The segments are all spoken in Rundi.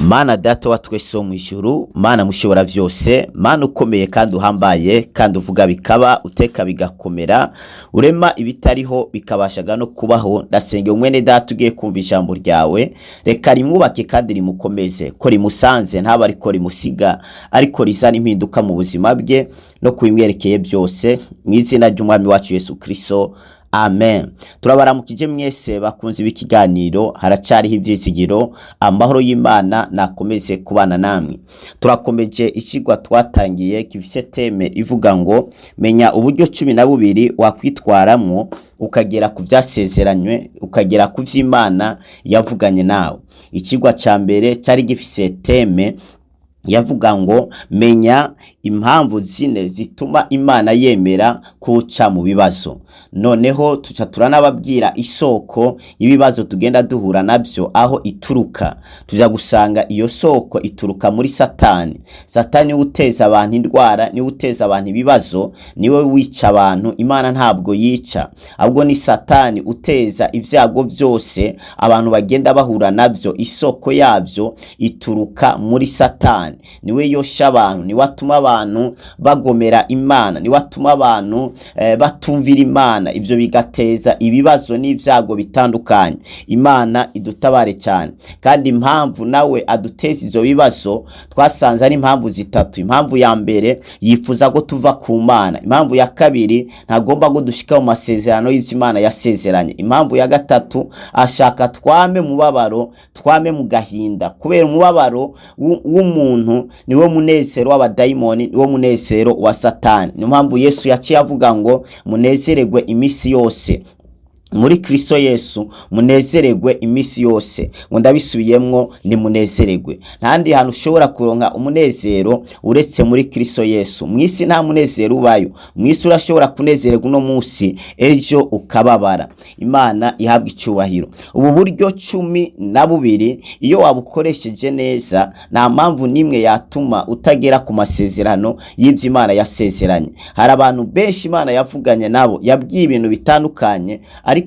Mana Data wa twese wo mw'ijuru, Mana mushobora vyose, Mana ukomeye kandi uhambaye, kandi uvuga bikaba, uteka bigakomera, urema ibitariho bikabashaga no kubaho. Ndasengera umwene data ugiye kumva ijambo ryawe, reka rimwubake kandi rimukomeze, ko rimusanze ntaba ariko rimusiga, ariko rizana impinduka mu buzima bwe no kubimwerekeye byose, mu izina ry'Umwami wacu Yesu Kristo, amen. Turabaramukije mwese bakunze b'ikiganiro Haracyariho Ibyizigiro. Amahoro y'Imana nakomeze kubana namwe. Turakomeje ikigwa twatangiye gifise thème ivuga ngo menya uburyo 12 wakwitwaramwo ukagera ku vyasezeranywe, ukagera ku vy'Imana yavuganye nawe. Ikigwa ca mbere cari gifise thème yavuga ngo menya impamvu zine zituma Imana yemera kuca mu bibazo. Noneho tuca turanababwira isoko y'ibibazo tugenda duhura nabyo aho ituruka. Tuja gusanga iyo soko ituruka muri Satani. Satani niwe uteza abantu indwara, niwe uteza abantu ibibazo, niwe wica abantu. Imana ntabwo yica, ahubwo ni Satani uteza ibyago byose abantu bagenda bahura nabyo. Isoko yabyo ituruka muri Satani. Niwe yosha abantu, niwe atuma abantu bagomera Imana, niwe atuma abantu batumvira Imana. Ibyo bigateza ibibazo n'ibyago bitandukanye. Imana idutabare cyane. Kandi impamvu nawe aduteza izo bibazo twasanze ari impamvu zitatu. Impamvu ya mbere, yifuza ko tuva ku Mana. Impamvu ya kabiri, ntagomba ko dushika mu masezerano y'ivyo Imana yasezeranye. Impamvu ya gatatu, ashaka twame mubabaro, twame mu gahinda, kubera umubabaro w'umuntu niwo munezero w'abadayimoni, niwo munezero wa Satani. Niyo mpamvu Yesu yaciye avuga ngo munezererwe iminsi yose muri Kristo Yesu, munezererwe iminsi yose. Ngo ndabisubiyemwo, nimunezererwe. Ntahandi hantu ushobora kuronka umunezero uretse muri Kristo Yesu. Mu isi nta munezero ubayo. Mu isi urashobora kunezererwa uno munsi, ejo ukababara. Imana ihabwa icyubahiro. Ubu buryo 12, iyo wabukoresheje neza, nta mpamvu n'imwe yatuma utagera ku masezerano y'ibyo Imana yasezeranye. Hari abantu benshi Imana yavuganye nabo, yabwiye ibintu bitandukanye, ariko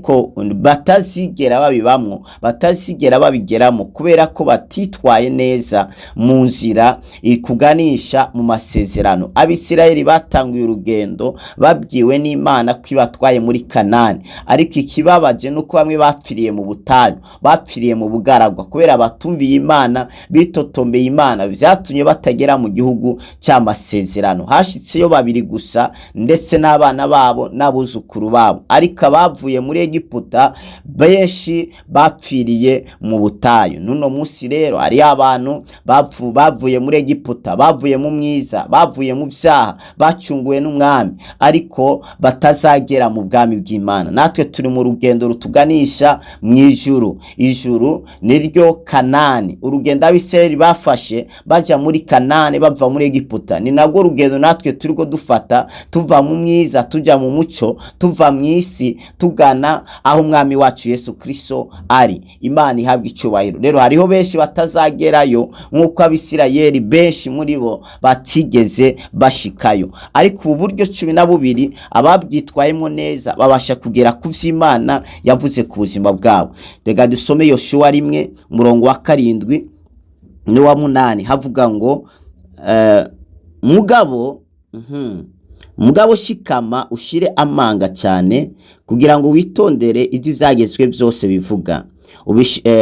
batazigera babibamwo, batazigera babigeramo, kubera ko batitwaye neza mu nzira ikuganisha mu masezerano. Abisirayeli batanguye urugendo babwiwe n'Imana ko ibatwaye muri Kanani, ariko ikibabaje nuko bamwe bapfiriye mu butayu, bapfiriye mu bugaragwa, kubera batumviye Imana, bitotombeye Imana. Vyatumye batagera mu gihugu cy'amasezerano. Hashitseyo babiri gusa, ndetse n'abana babo n'abuzukuru babo, ariko abavuye muri Egiputa benshi bapfiriye mu butayu. N'uno munsi rero hariyo abantu bavuye muri Egiputa, bavuye mu mwiza, bavuye mu vyaha, bacunguwe n'Umwami, ariko batazagera mu bwami bw'Imana. Natwe turi mu rugendo rutuganisha mu ijuru. Ijuru niryo Kanani. Urugendo Abisirayeli bafashe baja muri Kanani bava muri Egiputa, ni narwo rugendo natwe turiko dufata, tuva mu mwiza tuja mu muco, tuva mu isi tugana aho Umwami wacu Yesu Kristo ari. Imana ihabwa icyubahiro. Rero hariho benshi batazagerayo, nk'uko Abisirayeli benshi muri bo batigeze bashikayo. Ariko ubu buryo 12, ababwitwayemo neza babasha kugera ku vy'Imana yavuze ku buzima bwabo. Reka dusome Yoshuwa 1, umurongo wa 7 n'uwa 8. Havuga ngo mugabo mugabo shikama, ushire amanga cyane, kugira ngo witondere ibyo ivyagezwe byose bivuga,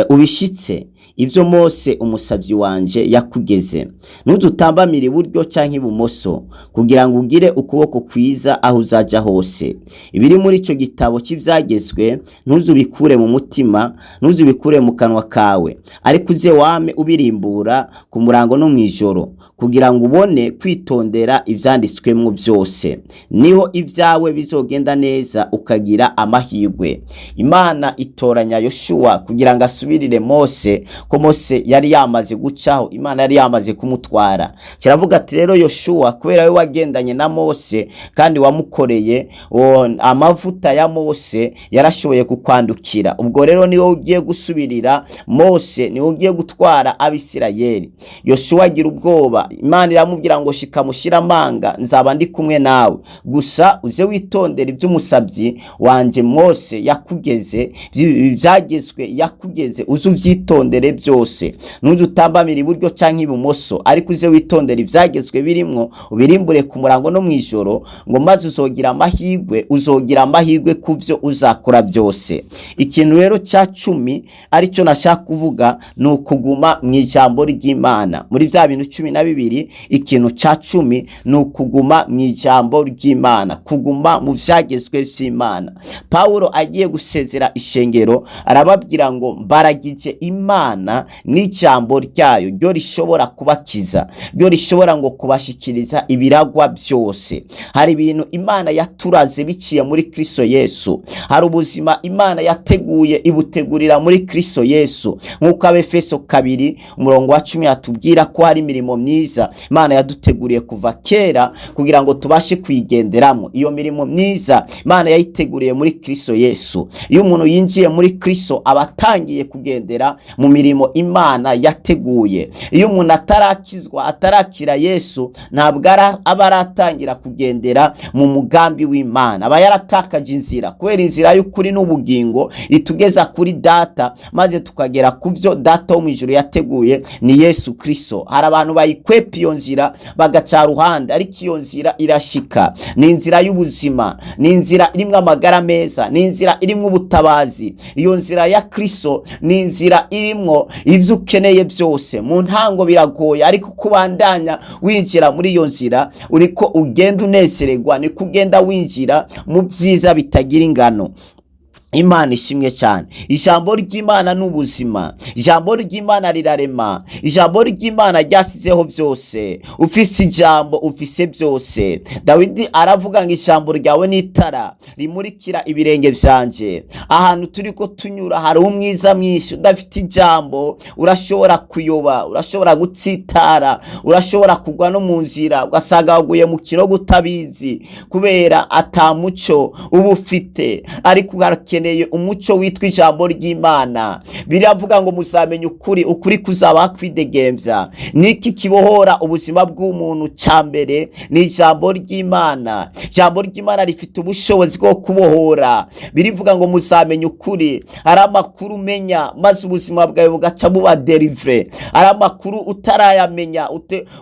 ubishitse ivyo Mose umusavyi wanje yakugeze. Ntuzutambamire iburyo canke ibumoso, kugira ngo ugire ukuboko kwiza aho uzaja hose. Ibiri muri ico gitabo c'ivyagezwe ntuzubikure mu mutima, ntuzubikure mu kanwa kawe, ariko uze wame ubirimbura ku murango no mw'ijoro, kugira ngo ubone kwitondera ivyanditswemwo vyose. Niho ibyawe bizogenda neza, ukagira amahirwe. Imana itoranya Yoshuwa kugira ngo asubirire Mose, ko Mose yari yamaze gucaho, Imana yari yamaze kumutwara. Kiravuga ati rero Yoshuwa, kubera we wagendanye na Mose kandi wamukoreye, amavuta ya Mose yarashoboye kukwandukira. Ubwo rero niwe ugiye gusubirira Mose, niwe ugiye gutwara Abisirayeli. Yoshuwa agira ubwoba. Imana iramubwira ngo shika mushyire amanga, nzaba ndi kumwe nawe, gusa uze witondera iby'umusabyi wanje Mose yakugeze, ibyagezwe yakugeze, uze ubyitondere. byose. Ntuze utambamira iburyo canke ibumoso, ariko uze witondera ivyagezwe birimwo, ubirimbure ku murango no mw'ijoro, ngo maze uzogira amahirwe, uzogira amahirwe ku vyo uzakora byose. Ikintu rero ca 10 aricyo nashaka kuvuga ni ukuguma mu ijambo ry'Imana. Muri vya bintu 12, ikintu ca 10 ni ukuguma mu ijambo ry'Imana, kuguma mu vyagezwe vy'Imana. Pawulo agiye gusezera ishengero arababwira ngo mbaragije Imana n'ijambo ryayo, ryo rishobora kubakiza, ryo rishobora ngo kubashikiriza ibiragwa byose. Hari ibintu Imana yaturaze biciye muri Kristo Yesu, hari ubuzima Imana yateguye ibutegurira muri Kristo Yesu, nk'uko Abefeso 2:10 atubwira ko hari imirimo myiza Imana yaduteguriye kuva kera kugira ngo tubashe kuyigenderamo. Iyo mirimo myiza Imana yayiteguriye muri Kristo Yesu. Iyo umuntu yinjiye muri Kristo aba atangiye kugendera mu mirimo Imana yateguye. Iyo umuntu atarakizwa, atarakira Yesu, ntabwo aba aratangira kugendera mu mugambi w'Imana, aba yaratakaje inzira, kubera inzira y'ukuri n'ubugingo itugeza kuri Data, maze tukagera ku byo Data wo mu ijuru yateguye ni Yesu Kristo. Hari abantu bayikwepa iyo nzira bagaca ruhande, ariko iyo nzira irashika. Ni inzira y'ubuzima, ni inzira irimwo amagara meza, ni inzira irimwo ubutabazi. Iyo nzira ya Kristo ni inzira irimwo ibyo ukeneye byose. Mu ntango biragoye, ariko uko ubandanya winjira muri iyo nzira, uriko ugenda unezererwa, niko ugenda winjira mu byiza bitagira ingano. Imana ishimwe cyane. Ijambo ry'Imana ni ubuzima, ijambo ry'Imana rirarema, ijambo ry'Imana ryasizeho byose. Ufise ijambo ufise byose. Dawidi aravuga ngo ijambo ryawe ni itara rimurikira ibirenge vyanje. Ahantu turi ko tunyura hari umwiza mwinshi. Udafite ijambo urashobora kuyoba, urashobora gutsitara, urashobora kugwa no mu nzira, ugasanga waguye mu kinogo utabizi, kubera ata muco uba ufite. Ariko urakeneye umuco witwa ijambo ry'Imana. Biravuga ngo muzamenya ukuri, ukuri kuzaba kwidegemvya. Niki kibohora ubuzima bw'umuntu? Ca mbere ni ijambo ry'Imana. Ijambo ry'Imana rifite ubushobozi bwo kubohora. Birivuga ngo muzamenya ukuri. Hari amakuru umenya maze ubuzima bwawe bugaca buba délivré. Hari amakuru utarayamenya,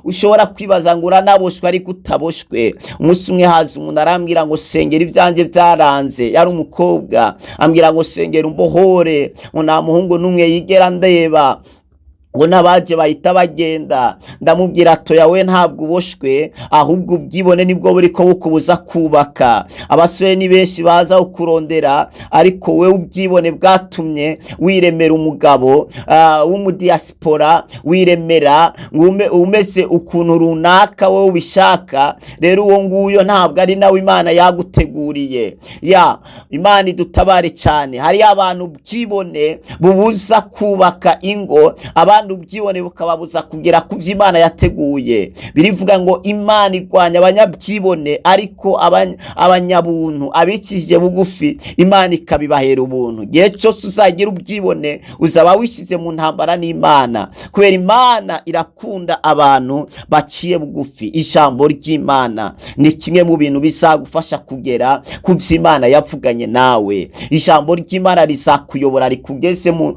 ushobora kwibaza ngo uranaboshwe, ariko utaboshwe. Umunsi umwe haza umuntu arambwira ngo sengera, ibyanjye byaranze. Yari umukobwa, ambwira ngo sengera umbohore, ngo nta muhungu n'umwe yigera ndeba, ngo n'abaje bahita bagenda. Ndamubwira toya, we ntabwo uboshwe, ahubwo ubwibone nibwo buri ko bukubuza kubaka. Abasore ni benshi baza kukurondera, ariko wewe ubwibone bwatumye wiremera umugabo w'umudiyasipora, wiremera ngo umeze ukuntu runaka wowe ubishaka. Rero uwo nguyo ntabwo ari nawe Imana yaguteguriye. Ya Imana idutabare cyane. Hariyo abantu ubwibone bubuza kubaka ingo, abandi ubwibone bukababuza kugera ku byo Imana yateguye. Birivuga ngo Imana igwanya abanyabyibone, ariko abanyabuntu, abicishije bugufi, Imana ikabibahera ubuntu. Igihe cyose uzagira ubwibone uzaba wishyize mu ntambara n'Imana, kubera Imana irakunda abantu baciye bugufi. Ijambo ry'Imana ni kimwe mu bintu bizagufasha kugera ku byo Imana yavuganye nawe. Ijambo ry'Imana rizakuyobora rikugeze mu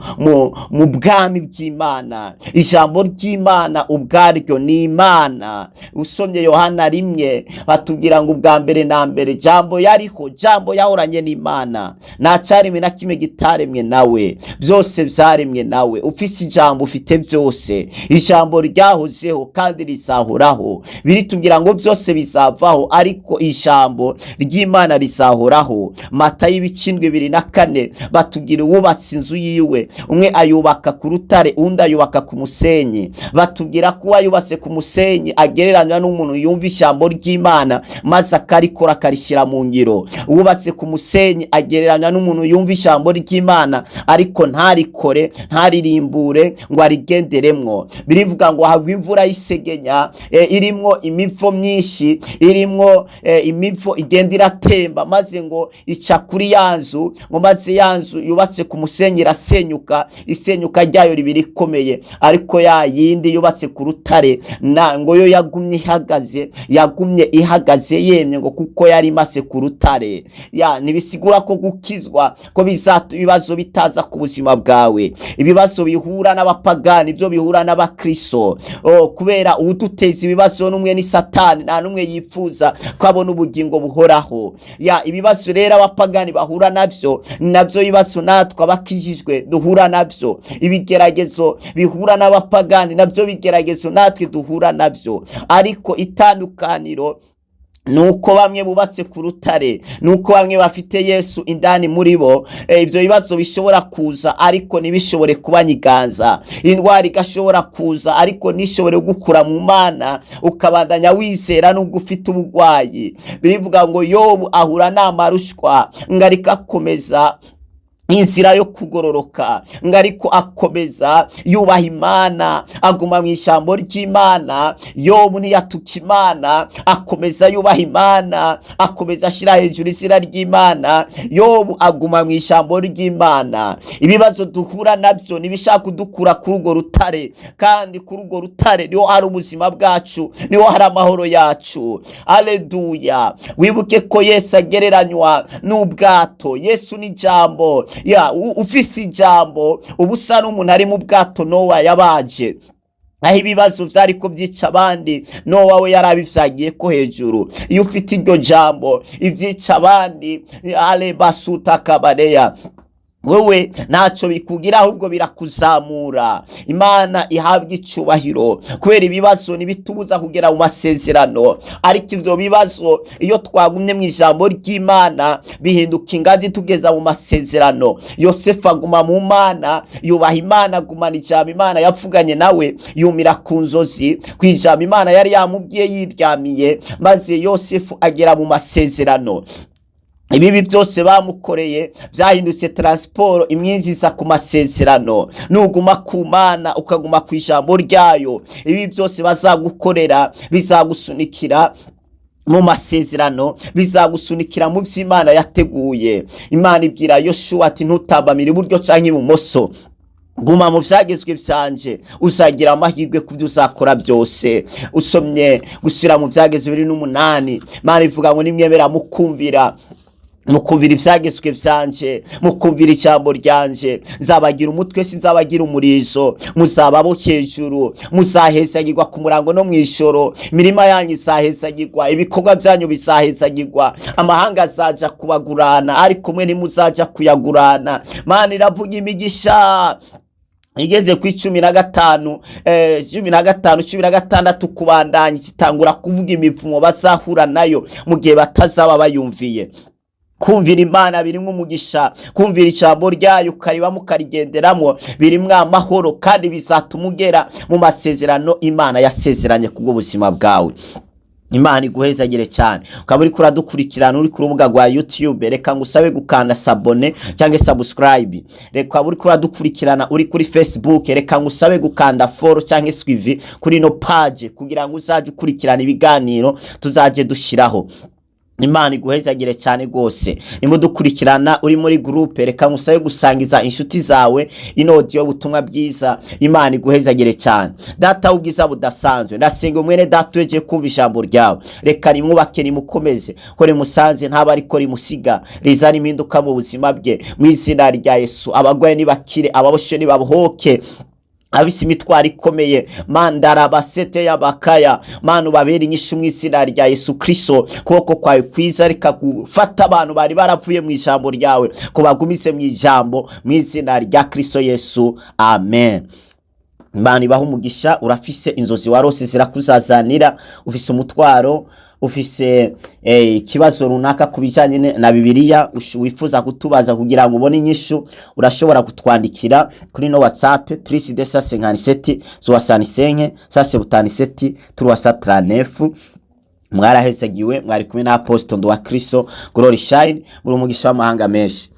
bwami bw'Imana. Ijambo ry'Imana ubwaryo ni Imana. Usomye Yohana 1, batubwira ngo ubwa mbere na mbere Jambo yariho, Jambo yahoranye n'Imana, nta cyaremwe na kimwe gitaremwe nawe, byose byaremwe nawe. Ufise ijambo ufite byose. Ijambo ryahozeho kandi rizahoraho. Biritubwira ngo byose bizavaho, ariko ijambo ry'Imana rizahoraho. Matayo 7:24 batubwira uwubatse inzu yiwe, umwe ayubaka ku rutare, undi ayubaka ku musenyi. Batubwira ko uwayubatse ku musenyi agereranywa n'umuntu yumva ijambo ry'Imana maze akarikora, akarishyira mu ngiro. Uwubatse ku musenyi agereranywa n'umuntu yumva ijambo ry'Imana ariko ntarikore, ntaririmbure ngo arigenderemwo. Birivuga ngo hagwa imvura y'isegenya, irimwo imivo myinshi, irimwo imivo igenda iratemba, maze ngo ica kuri ya nzu, ngo maze ya nzu yubatse ku musenyi irasenyuka, isenyuka ryayo riba rikomeye. ikomeye. Ariko ya yindi yubatse ku rutare na ngo yo yagumye ihagaze, yagumye ihagaze yemye, ngo kuko yari imase ku rutare. Ya ntibisigura ko gukizwa ko bizatu ibibazo bitaza ku buzima bwawe. Ibibazo bihura n'abapagani, ibyo bihura n'abakristo. Oh, kubera uwuduteza ibibazo n'umwe ni Satani, nta n'umwe yifuza ko abona ubugingo buhoraho. Ya ibibazo rero abapagani bahura navyo, navyo bibazo natwe abakijijwe duhura navyo. Ibigeragezo bihura n'abapagani navyo bigeragezo natwe duhura navyo. Ariko itandukaniro nuko bamwe bubatse ku rutare, nuko bamwe bafite Yesu indani muri bo. Ivyo bibazo bishobora kuza ariko ntibishobore kubanyiganza. Indwara igashobora kuza ariko ntishobore gukura mu Mana, ukabandanya wizera nubwo ufite ubugwayi. Birivuga ngo Yobu ahura n'amarushwa, ngo ariko akomeza inzira yo kugororoka, ngo ariko akomeza yubaha Imana, aguma mu ijambo ry'Imana. Yobu ntiyatuka Imana, akomeza yubaha Imana, akomeza ashyira hejuru izina ry'Imana. Yobu aguma mu ijambo ry'Imana. Ibibazo duhura nabyo ntibishaka kudukura kuri urwo rutare, kandi kuri urwo rutare niho hari ubuzima bwacu, niho hari amahoro yacu. Aleluya! Wibuke ko Yesu agereranywa n'ubwato. Yesu ni ijambo. Ya ufise ijambo uba usa n'umuntu ari mu bwato Nowa yabaje, aho ibibazo vyari ko byica abandi, Nowa we yarabivyagiye ko hejuru. Iyo ufite iryo jambo, ivyica abandi, ale basuta kabareya, wewe ntacyo bikugira, ahubwo birakuzamura. Imana ihabwa icubahiro, kubera ibibazo ntibitubuza kugera mu masezerano. Ariko ibyo bibazo, iyo twagumye mu ijambo ry'Imana, bihinduka ingazi tugeza mu masezerano. Yosefu aguma mu Mana, yubaha Imana, agumana ijambo Imana yavuganye nawe, yumira ku nzozi, ku ijambo Imana yari yamubwiye yiryamiye, maze Yosefu agera mu masezerano. Ibibi byose bamukoreye byahindutse transport imwinjiza ku masezerano. Nuguma ku Mana, ukaguma ku ijambo ryayo, ibi byose bazagukorera bizagusunikira mu masezerano, bizagusunikira mu vy'Imana yateguye. Imana ibwira Yoshuwa ati: "Ntutambamire iburyo canke ibumoso, guma mu vyagezwe vyanje, uzagira amahirwe ku byo uzakora byose." Usomye gusubira mu Vyagezwe 28, Imana ivuga ngo: "Nimwemera mukumvira ivyagezwe vyanje, mukumvira ijambo ryanje, nzabagira umutwe, sinzabagira umurizo, muzaba abo hejuru, muzahezagirwa ku murango no mw'ijoro, imirima yanyu izahezagirwa, ibikorwa byanyu bizahezagirwa, amahanga azaja kubagurana, ariko mwe ntimuzaja kuyagurana." Mana iravuga imigisha igeze ku 15, 15, 16 kubandanya, kitangura kuvuga imivumo bazahura nayo mu gihe batazaba bayumviye. Kumvira Imana birimwo umugisha. Kumvira ijambo ryayo, ukaribamo, ukarigenderamo, birimwo amahoro, kandi bizatuma ugera mu masezerano Imana yasezeranye kubw'ubuzima bwawe. Imana iguhezagire cyane. Ukaba uriko uradukurikirana uri ku rubuga rwa YouTube, reka ngusabe gukanda s'abonner cyangwa subscribe. Reka uriko uradukurikirana uri kuri Facebook, reka ngusabe gukanda follow cyangwa suivi kuri ino page, kugira ngo uzaje ukurikirana ibiganiro tuzaje dushiraho. Imana iguhezagire cyane rwose. Nimudukurikirana uri muri groupe, reka ngusabe gusangiza inshuti zawe ino audio y'ubutumwa bwiza. Imana iguhezagire cyane. Data w'ubwiza budasanzwe, ndasenga umwene data weje kumva ijambo ryawe, reka rimwubake, rimukomeze, ko rimusanze ntaba ariko rimusiga, rizana impinduka mu buzima bwe, mu izina rya Yesu. Abagwayi nibakire, ababoshe nibabohoke, abise imitwaro ikomeye, mandarabasete y'abakaya, mana ubabere inyishu mu izina rya Yesu Kristo. Kuboko kwawe kwiza reka gufata abantu bari baravuye mu ijambo ryawe, kubagumize mu ijambo, mu izina rya Kristo Yesu, amen. Imana ibaha umugisha. Urafise inzozi warose zirakuzazanira, ufise umutwaro, ufise ikibazo runaka ku bijyanye na Bibiliya wifuza kutubaza kugira ngo ubone inyishu, urashobora kutwandikira kuri no WhatsApp +257 65 177 339. Mwarahezagiwe. Mwari kumwe na Apostle Nduwa Kristo Glory Shine. Muri umugisha w'amahanga menshi.